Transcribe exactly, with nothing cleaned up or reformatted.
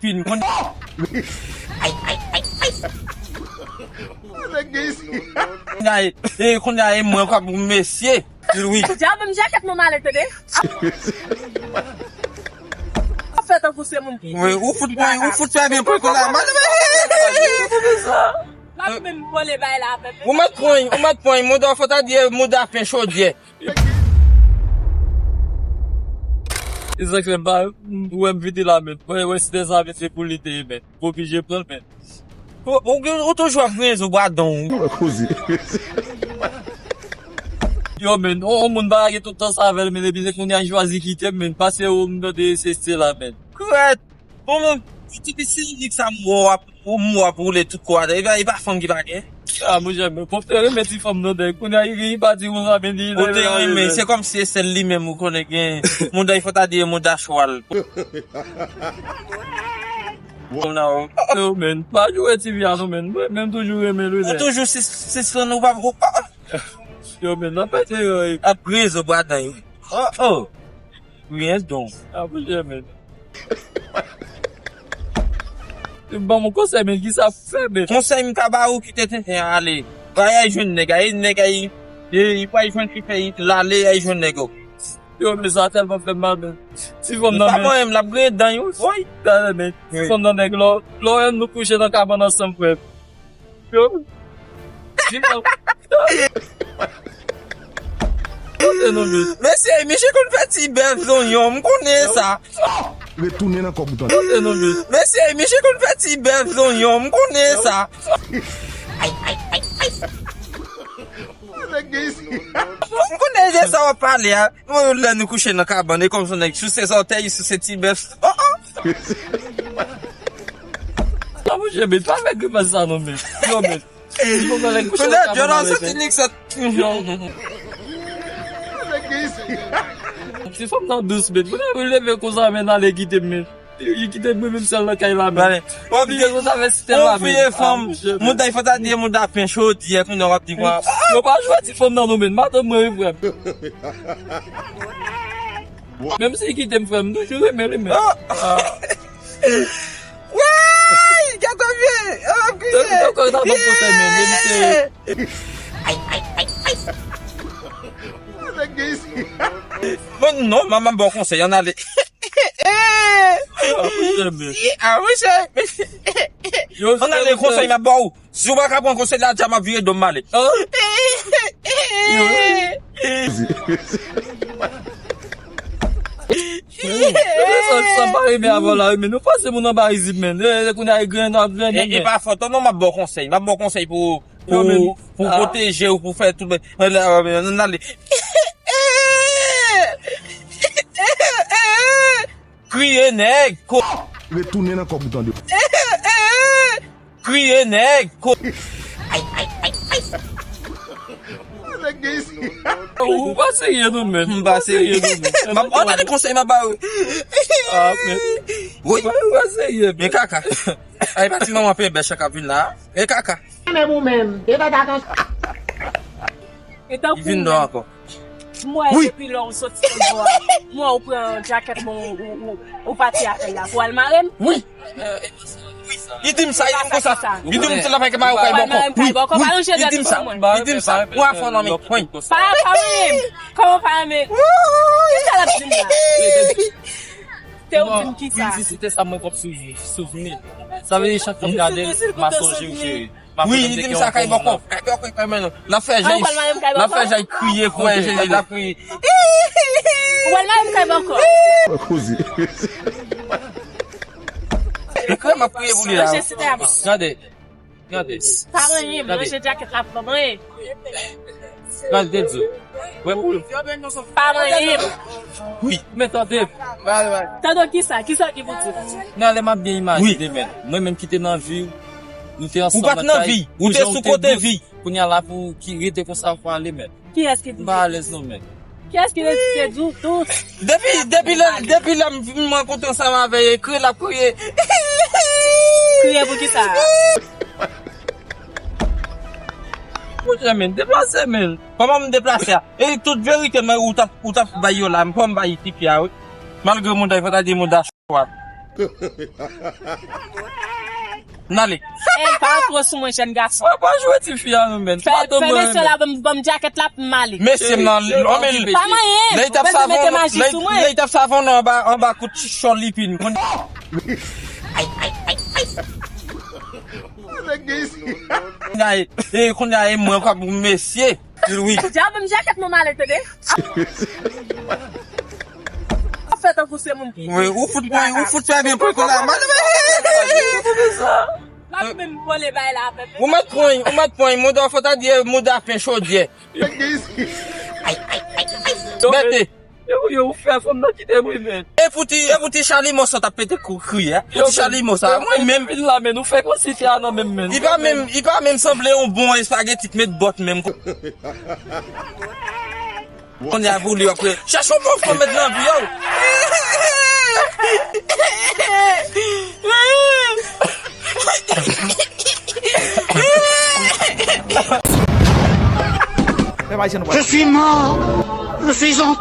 pipi. Konn- Ay, ay, ay, ay. Nèg gen isi. Kounye a, e, kounye a, e mwen k ap mesye. Wi. Djab, menm jakèt mwen malè, tande. Fè tankou se moun ki. Wi, ou fout mwen, ou fout fè byen pran kounye a. L ap menm vole bay la avè m. Ou mèt pran, ou mèt pran, mouda fò ta di mouda pen chodyè. E sa k fè m pa, ou wè m vini la, men. Mwen, mwen, si te sa, men, se pou li te ye, men. Mwen oblije pran l, men. Ou, ou, ou toujou ap griyen zo bwa dan w. Koze. Yo, men, on, on moun pa lage tout tan sa avè l, men, epi se kounye a l chwazi kite m, men. Pase ou m tande se, se la, men. Kwèt! Bon, bon, ti pisi lik sa m wè w ap, ou m wè w ap woule tout kò a, e pa, e pa fanm ki pa gen. A, monchè, men, pòp te renmen ti fanm nan, dèk. Kounye a, li, li pa di moun sa, men li, ou te renmen, se kòmsi se sèl li menm ou konnen gen. Mouda, fò ta di mouda chwal. Bon, nan, yo, men, pa joure ti vi a, non, men. Mwen, men, m toujou renmen l, wi, ou toujou sis, sis lan, ou pa, ou pa. Yo, men, nan pète, yo, ap griyen zo bwa dan yo. Oh, oh. Griyen don. A, monchè, men. Ban m yon konsèy, men, ki sa fè, men. Konsèy m ka ba ou, kite tenten an ale. Bay al jwenn nèg, ay nèg, ay, e, e, bay jwenn ki fè it, l ale, ay jwenn nèg yo. Yo, men, sa tèlman fè m mal, men. Ti fanm nan, men. Pa mwen menm, l ap griyen dan yo, woy. Gade, men. Ti fanm nan, nèg, lò, lò, nou kouche nan kabann ansanm, frè m. Yo. Di non. Kote nou, men? Mesye, misye konn fè ti bèf zonyon, m konnen sa. Retounen nan kòb ou tande. Kote nou, men? Mesye, misye konn fè ti bèf zonyon, m konnen sa. Ay, ay, ay, ay. M konnen de sa w ap pale a. Bon, lè nou kouche nan kabann, e kòmsi nèg souse zòtèy, souse ti bèf. Oh, oh. A, monchè, men, pa fè grimas sa non, men. Yo, men. Bon, men, kouche nan kabann avè, men. Yo. Ti fanm nan dous, men. Pou leve konsa, men, ale kite m, men. Li kite mwen menm sèl nan kay la, men. Li bezwen travèse tèl la, men. Ou vye fanm, mouda, fò ta di mouda pen chodyè, kounye a w ap di mwen. Yo pa jwe ti fanm nan non, men. Madanm mwen, wi, frè m. Menm si li kite m, frè m, m toujou renmen li, men. Woy! Gade vye! L ap kriye! Ay, ay, ay, ay. Bon, non, manman, bon konsèy, ann ale. A, monchè. Ann ale, konsèy m ap ba w. Si w pa ka pran konsèy la, dja m ap vire do m ale. Sa, sa pa renmen avè w la, wi, men nou fòse moun anba isit, men. E, e, kounye a, e grenn ap grenn, e, e men. Pa fòt, non, m ap ba w konsèy. M ap ba w konsèy pou, pou, pou pwoteje w, pou fè tout, men, ann ale. Kriye nèg. Retounen nan kòb ou tande. Kriye nèg. Ay, ay, ay, ay. Ou pa serye non, men. M pa serye non, men. M ap, ann ale, konsèy m ap ba ou. A, men. Wi. Ou pa serye, men. Men kaka. Ay, pati manman pen bèch k ap vin la. Men kaka. Menm ou menm. E pa ta kan. Li vin dò ankò. M wè depi lè w soti sot bò a, m wè w pran jakèt mwen, ou, ou, ou, ou pati avè l la pou al mare m. Wi. Li di m sa, li di m konsa. Li di m se la fè ke mare w kay bòkò. Wi, wi, li di m sa. Li di m sa. Ou a fè nan men. Wi. Pa, pa renmen. Kòman pa renmen? Kisa l ap di m la? Te ou di m kisa? Wi, si se te sa mwen k ap souvni. Sa vle di chak fwa m gade l, m a sonje w, cheri. Wi, li di m sa kay bòkò. Kay bòkò, kay bòkò. L ap fè Jay, l ap fè Jay kriye pou enjeni, l ap kriye. Ou wè l la, m kay bòkò. Koze. Li krè m ap kriye pou li la. Gade. Gade. Pa manyen, manje jakèt la, pa manyen. Gade, te di. Wè pou. Pa manyen. Wi, men tande. Tande kisa? Kisa ki pou di? Nan lè m ap byen imajine, men. Mwen menm ki te nan vi, nou te ansanm nan kay. Ou pa t nan vi, ou te sou kote vi. Kounye a la pou ki rete konsa pou ale, men. Kiyès ki di? M pa alèz non, men. Kiyès ki rejte dous? Depi, depi lè, depi lè m vin rankontre ansanm avè l, e kriye l ap kriye. Kriye pou kisa? Monchè, men, deplase, men. Kòman m deplase a? E tout verite, men, ou t ap, ou t ap bay yo la, m pran m bay tifi a, wi. Malgre mouda, fò ta di mouda chwa. N ale. Ey, pa antre sou mwen, jèn gason. Mwen pa jwe tifi a, non, men. Fè, fè mesye la, ban m, ban m djakèt la pou m ale. Mesye m nan, pa manyen. Lè l t ap savon, lè l t ap savon nan anba, anba kout chòl lipin. Kounye a, e, kounye a, e mwen k ap mesye. Wi. Djab, m jakèt mwen male, tande. Ap fè tankou se moun ki. Wi, ou fout mwen, ou fout fè byen pran kola. Mwen menm vole bay la avè m. Ou mèt pran, ou mèt pran, mouda fò ta di mouda fen chodyè. Bète. Yo, yo, ou fè fanm nan kite m, wi, men. E pou ti, e pou ti chalimo sa t ap pete kou kriye, eh. Pou ti chalimo sa, mwen menm. Vin la, men, ou fè kòmsi fè a nan menm, men. Li pa menm, li pa menm sanble yon bon espageti k met bòt menm. Kounye a pou li ap chèche yon bon fanm met nan vi, yo. Je suis mort. Je suis en